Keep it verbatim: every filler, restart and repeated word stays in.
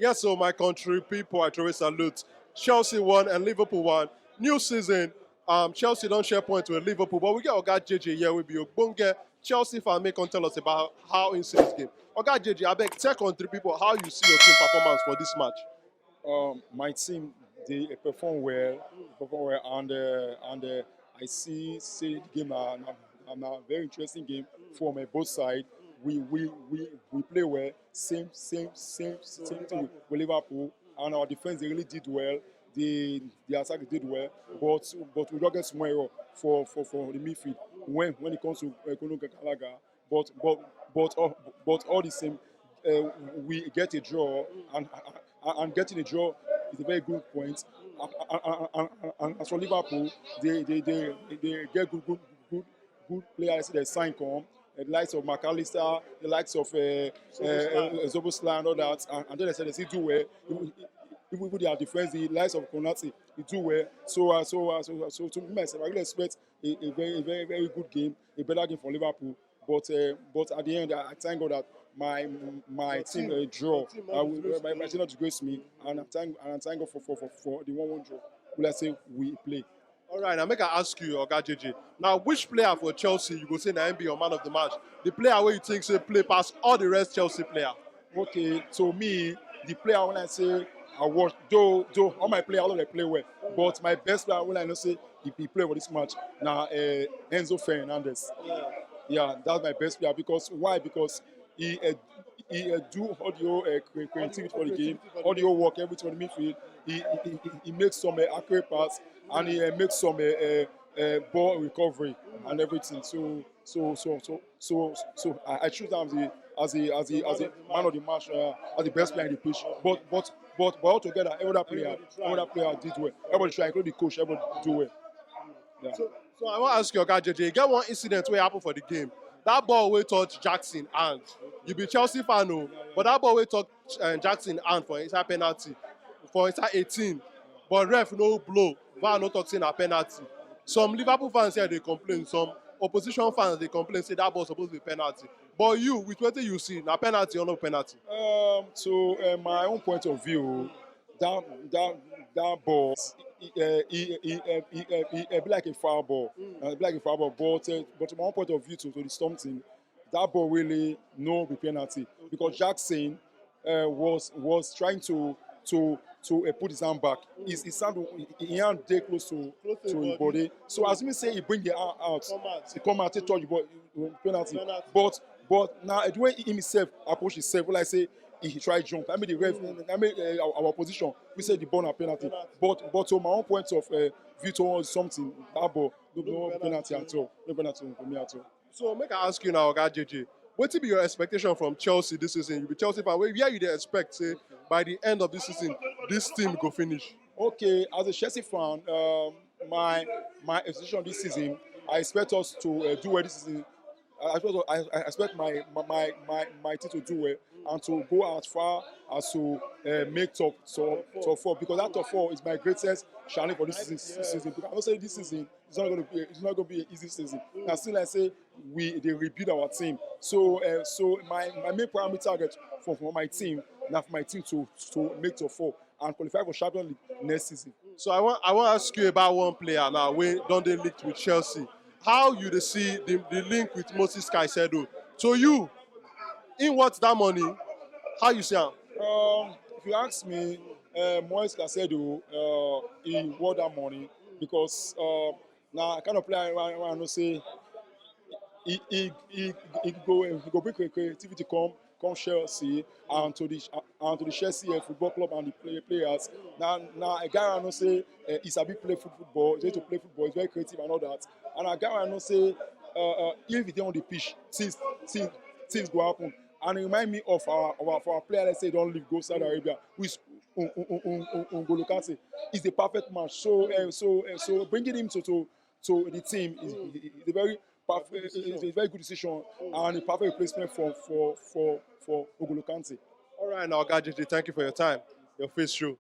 Yes, so my country people, I truly salute. Chelsea won and Liverpool won. New season, um, Chelsea don't share points with Liverpool, but we get Oga J J here, we be Ogbonge Chelsea fan, make come tell us about how he see this game. Oga J J, I beg, tell country people how you see your team performance for this match. Um, my team, they perform well, perform well, and uh, and uh, I see say the game na na na very interesting game from uh, both sides. We we we we play well, same same same same thing with, with Liverpool, and our defense they really did well. The the attack did well, but but we don't get small error for for for the midfield when when it comes to uh, Kolo Kalaga. But but but uh, but all the same, uh, we get a draw, and and getting a draw is a very good point. And, and, and, and as for Liverpool, they they, they, they get good good good good players they sign come. The likes of McAllister, the likes of uh, uh, Szoboszlai and all that, and, and then they said they still do well. Even, even with their defense, the likes of Konate, they do well. So uh, so uh, so so to me myself, I really expect a, a very a very very good game, a better game for Liverpool. But uh, but at the end, I, I thank God that my my team uh, draw. I will, my, my team not disgrace me, and I thank and I thank God for for for, for the one one draw. Will I say we play? All right, now make I ask you, Oga J J. Now, which player for Chelsea you go say na him be your man of the match? The player where you think say play pass all the rest Chelsea player. Okay, to me, the player when I say I watch, though though all my players all of them play well, but my best player when I know say he, he play for this match now uh, Enzo Fernandez. Yeah, that's my best player because why? Because he uh, he uh, do all the whole uh, cre- creativity for the game, all the whole work, everything for the midfield. He he, he, he makes some uh, accurate pass and he uh, makes some uh, uh, uh, ball recovery and everything. So so so so so so I, I choose him as the as the as the as the man of the match, uh, as the best player in the pitch. But but but but altogether, every other player, every other player did well. Everybody try, including the coach. Everybody do well. Yeah. So I want to ask you, Oga J J, you get one incident where happened for the game. That ball where touch Jackson hand. You be Chelsea fan, no, but that ball where touch uh, Jackson hand for inside penalty, for inside eighteen. But ref no blow. V A R no talk say na penalty. Some Liverpool fans here they complain. Some opposition fans they complain say that ball supposed to be penalty. But you, with what you see, na penalty or no penalty? Um, so uh, my own point of view, that that that ball, it, uh, it, it, uh, it, uh, it, uh, be like a foul ball, uh, be like a foul ball. But uh, but my own point of view to, to the something, that ball really no be penalty because Jackson uh, was was trying to to to uh, put his hand back. His, his hand, his hand dey close to to his body. So as we say, he bring the hand out, he come out, he touch the ball, uh, penalty. But but now the way he himself approach himself, like say he try jump. I mean the ref, I mean uh, our, our position. We say the ball na penalty. But but to my own point of uh, view towards something, that ball no be no penalty at all. No penalty for me at all. So make I ask you now, Oga J J, wetin be your expectation from Chelsea this season? You be Chelsea fan, where, where you dey expect say by the end of this season, this team go finish? Okay, as a Chelsea fan, um, my my expectation this season, I expect us to uh, do well this season. I expect I, I expect my my my my team to do well and to go as far as to uh, make top top top four because that top four is my greatest challenge for this season. Season because I know say this season it's not going to be it's not going to be an easy season. And still I say we they rebuild our team. So uh, so my my main primary target for, for my team now for my team to to make top four and qualify for Champions League next season. So I want I want to ask you about one player now. We don't they linked with Chelsea. How you dey see the, the link with Moses Caicedo? To you, in what that money? How you see him? Um, if you ask me, uh, Moise Caicedo, uh, he worth that money because uh, now I kind of play around, around and say he he he, he go he go bring cre- creativity come come Chelsea and to the and to the Chelsea uh, football club and the play, players. Now now a guy I know say uh, he sabi play foot- football, he to play football, he's very creative and all that. And a guy I know say uh, uh, if he dey on the pitch, things things things go happen. And it remind me of our our, of our player let's say don leave go Saudi Arabia, who is N'Golo Kante. Is the perfect match. So uh, so uh, so bringing him to to to the team is, is a very perfect, is a very good decision and a perfect replacement for for for for N'Golo Kante. All right, now, Oga J J, thank you for your time. Your face show.